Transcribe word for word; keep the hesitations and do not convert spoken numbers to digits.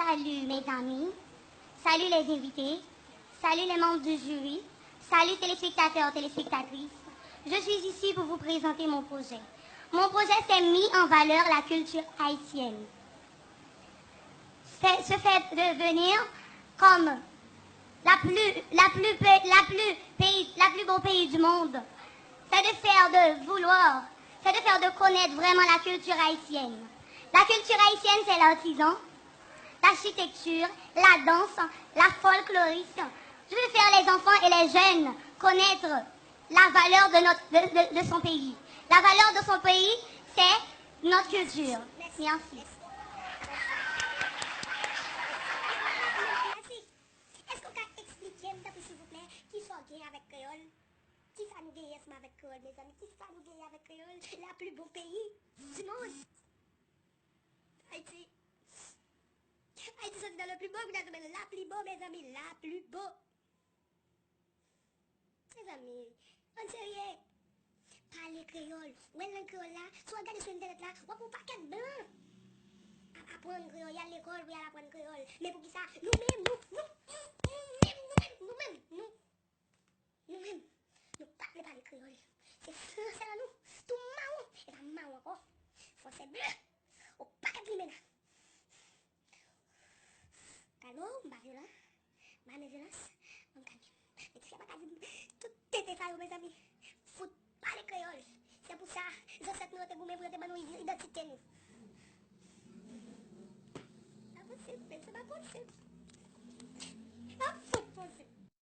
Salut mes amis, salut les invités, salut les membres du jury, salut téléspectateurs, téléspectatrices. Je suis ici pour vous présenter mon projet. Mon projet, c'est mis en valeur la culture haïtienne. Fait- se fait devenir comme la plus, la plus, la plus pays, la plus beau pays du monde. C'est de faire de vouloir, c'est de faire de connaître vraiment la culture haïtienne. La culture haïtienne, c'est l'artisan, l'architecture, la danse, la folkloriste. Je veux faire les enfants et les jeunes connaître la valeur de, notre, de, de, de son pays. La valeur de son pays, c'est notre culture. Merci. Èske w ka eksplike m, tanpri, silvouplè, ki sa w gen avèk kreyòl? Ki sa nou genyen ansanm avèk kreyòl, mezanmi? Ki sa nou genyen avèk kreyòl? La plus beau pays du monde. Ayiti. Ayiti soti nan le plus beau, pou n al tonbe nan la plus beau, mezanmi, la plus beau. Mezanmi, ann serye. Pale kreyòl. Ou wè lang kreyòl la, si w al gade sou entènèt la, w ap wè yon pakèt blan ap aprann kreyòl, y al lekòl pou y al aprann kreyòl. Men poukisa nou menm, nou, nou, nou menm, nou menm, nou menm, nou, nou menm, nou pa vle pale kreyòl. Se fransè nan nou, tou mawon, e pa mawon ankò, fransè blan, yon pakèt limena. Kalme w, m pa vyolan. M pa nan vyolans. Ban m kalme m. Men ti fi a pa ka di m tout tenten sa yo, mezanmi. Fout pale kreyòl. Se pou sa, zansèt nou yo te goumen pou yo te ban nou idantite nou. Pa posib, men se pa posib. Pa fout posib.